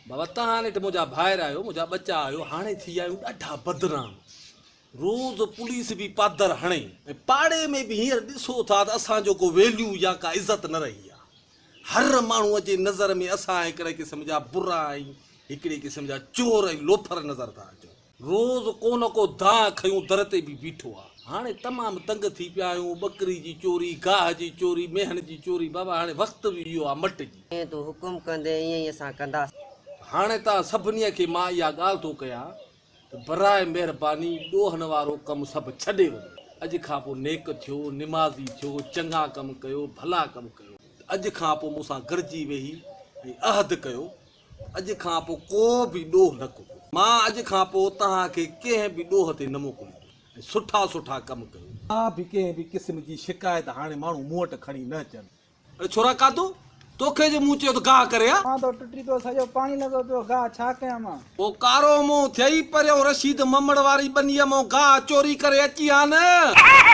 بابا توهان نيٺ منهنجا ڀائر آهيو، منهنجا ٻچا آهيو، هاڻي ٿي ويا آهيون ڏاڍا بدنام. روز پوليس به پادر هڻي ۽ پاڙي ۾ به هينئر ڏسو ٿا ته اسان جو ڪو ويليو يا ڪا عزت نه رهي آهي. هر ماڻهوء جي نظر ۾ اسان هڪڙي قسم جا برا ۽ هڪڙي قسم جا چور ۽ لوفر نظر ٿا اچون. روز ڪو نه ڪو دانهن کنيون در تي به بيٺو آ. هاڻي تمام تنگ ٿي پيا آهيون، ٻڪري جي چوري، گاهه جي چوري، مينهن جي چوري، بابا هاڻي وقت به اهو آ مٽجي. جيئن تون حڪم ڪندين ائين ئي اسان ڪنداسين. هاڻي توهان سڀنيء کي مان اها ڳالهه ٿو ڪيان ته براء مهرباني ڏوهن وارو ڪم سڀ ڇڏي وڃو. اڄ کان پوء نيڪ ٿيو، نمازي ٿيو، چڱا ڪم ڪيو، ڀلا ڪم ڪيو. اڄ کان پوء مون سان گڏجي ويهي ۽ عهد ڪيو ته اڄ کان پوء ڪو به ڏوهه نه ڪبو. مان اڄ کان پوء توهان کي ڪنهن به ڏوهه تي نه موڪليندس ۽ سٺا سٺا ڪم ڪيو. ڪا به ڪنهن به قسم جي شڪايت هاڻي ماڻهو مون وٽ کڻي نه اچن. اڙي ڇورا قادو، توکي جو مون چيو ته گاهه ڪري آ. مان ته ٽٽي پيو سڄو پاڻي لڳو پيو گاهه ڇا ڪيان مان. پوء ڪارو منهن ٿئي پريون رشيد ممڙ واري ٻنيء مون گاهه چوري ڪري اچي ها نه.